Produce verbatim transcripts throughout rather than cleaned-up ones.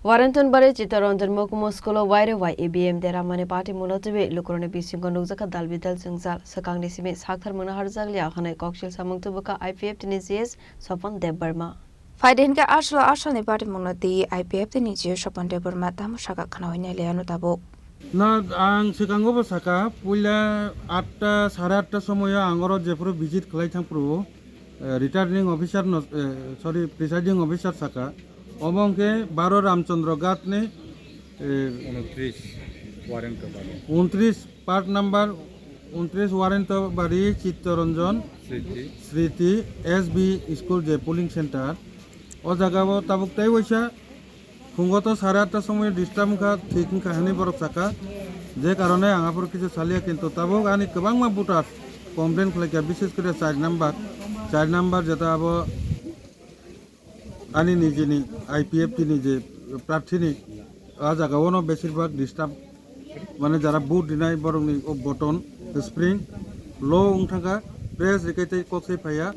Warenton Bari Chittaranjan Mohkumo School o waire wai E V M deramani party mungno twiwi lukurokni bisingo nukjakha dal bidal jwngjal. Swkangni simi sakthar mungna harjakliya hwnwi koksil samung tubuka I P F T ni G S Sopon Debbarma. Phaidi hinkhe arsalo arsalni party mungno twi I P F T ni G S Sopon Debbarma tamo saka khnaui nailaiano tabuk. Na, ang swkango bo saka, puila atta, sare atta somoyo ang oro jephuru visit khlai thangphuru, eh, returning officer no, eh, sorry, presiding officer saka, omo hwnkhe baro Ramchandra Ghat ni, eh, Unotris Warento Bari. Unotris part number, unotris Warento Bari Chittaranjan Sriti. Sriti S B school je polling center. O jaga o tabuk tei waisa phungo to sare atta somoi disturb wngkha, thik wngkha hwnwi borok saka. Je karone ang aphuru kisa saliya, kintu tabuk ani kwbangma voters complain khlaikha, bises kore char number, char number jeta abo ani nijini I P F T ni je prarthini, a jaga ono besir bhag disturb, mane jara vote rinai borokni o button spring low wng thangkha, press rikai tei kok sai phaiya,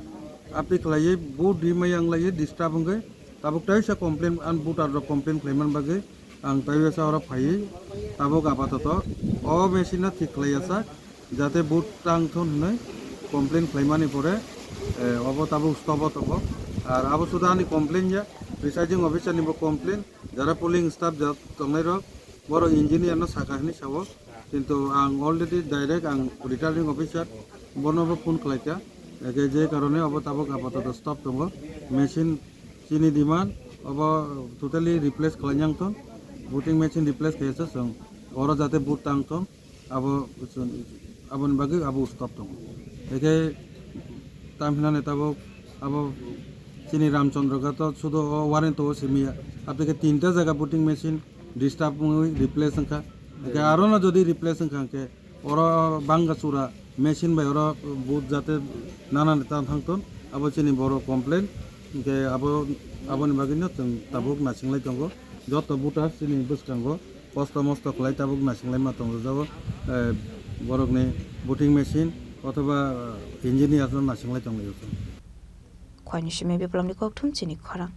apni khlaiwi vote rimai yang laiwi disturb wngwi tabuk taisa complain, an voter rok complain khlaiman bagwi ang taisa oro phaiwi tabuk apatoto o machine no thik khlaiya sak. Jate vote tang thun hwnwi complain khlaimani pore, eh, obo tabuk stop o tongo. Ar abo suda ani complain ya, presiding officer ni bo complain, jara polling staff ja tongnai rok, borok engineer no saka hwnwi sao. Kintu ang already direct ang returning officer bono bo phone khlaikha. Eke je karone obo tabuk apatoto stop tongo. Machine chini demand obo totally replace khlainang thun. Voting machine replace khaiyasa chwng. Oro jate vote tang thun. Abo, aboni bagwi abo stop tongo. Eke tam hinani tabuk abo chini Ramchandra Ghat o sudo o warrant o simiya. Aboni khe tinta jaga voting machine disturb wngwi replace wngkha. Eke aro no jodi replace wngkha hwnkhe oro bangga chura machine bai oro vote jate nanani ta thangthun, abo chini borok complain. Hwnkhe abo, aboni bagwino chwng tabuk nasinglai tongo. Joto voter chini bwskango kosto mosto khlai tabuk nasinglai ma tongo, jabo, eh, borokni voting machine othoba, eh, engineer no nasinglai tonglaio chwng. Khwaini simi Biplomni kokthum chini khorang.